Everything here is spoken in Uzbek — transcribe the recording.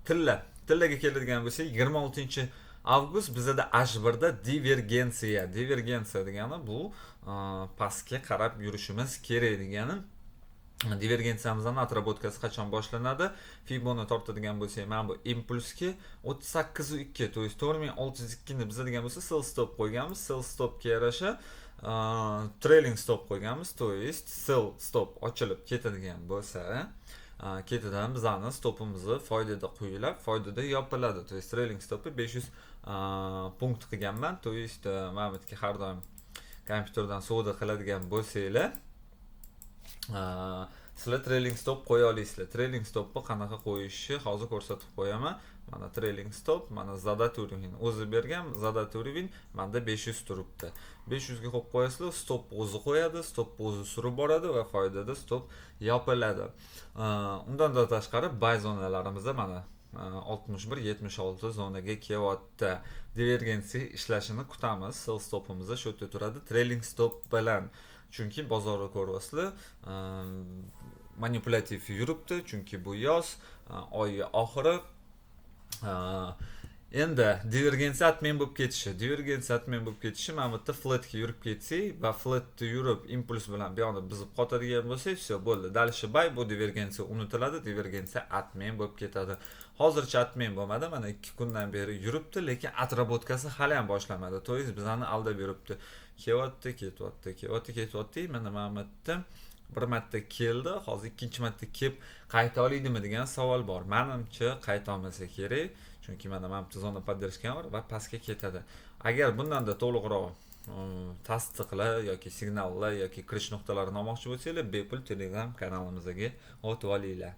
Tilla. Tillaga keladigan bo'lsak, 26-avgust bizada H1da divergensiya. Divergensiya degani bu pastga qarab yurishimiz kerak degani. Divergensiyamizni отработка si qachon boshlanadi? Fiboni tortadigan bo'lsak, mana bu impulsga 38,2, то есть 4602 ni buzadigan bo'lsa, sell stop qo'yganmiz. Sell stopga yarasha trailing stop qo'yganmiz, то есть sell stop ochilib ketadigan bo'lsa, ketidan bizani stopimizni foydada qo'yilib, foydada yopiladi. То есть trailing stopi 500 punkt qilganman. То есть mana bu yerga har doim kompyuterdan savdo qiladigan bo'lsanglar, sizlar trailing stop qo'ya olasizlar. Trailing stopni qanaqa qo'yishni hozir ko'rsatib qo'yaman. Mana trailing stop, mana задать уровень o'zi bergan. Задать уровень manda 500 turibdi. 500 ga qo'yib qo'yasizlar, stop o'zi qo'yadi, stop o'zi surib boradi va foydada stop yopiladi. Undan da tashqari, buy zonalarimizda mana 61,76 zonaga kelyapti. Divergensiya ishlashini kutamiz. Sell stopimiz shu yerda turadi trailing stop bilan, chunki bozorni ko'ryapsizlar, manipulyativ yuribdi, chunki bu yoz oyi oxiri. Endi divergensiya отмен bo'lib ketishi, divergensiya отмен bo'lib ketishi, mana bu yerda flatga yurib ketsak va flatda yurib, impuls bilan bu yoqni buzib qotadigan bo'lsak, все, bo'ldi, дальше buy. Bu divergensiya unutiladi, divergensiya отмен bo'lib ketadi. Hozircha отмен bo'lmadi, mana 2 kundan beri yuribdi, lekin отработка si hali ham boshlamadi, то есть bizani aldab yuribdi, kelyapti, ketyapti, kelyapti, ketyapti. Mana bu yerda bir marta keldi, hozir ikkinchi marta kelib qayta olaydimi degan savol bor. Manimcha, qaytolmasa kerak, chunki mana bu zona поддержка bor va pastga ketadi. Agar bundanda to'liqroq tasdiqlar yoki signallar yoki kirish nuqtalarini olmoqchi bo'lsanglar, bepul Telegram kanalimizga o'tib olinglar.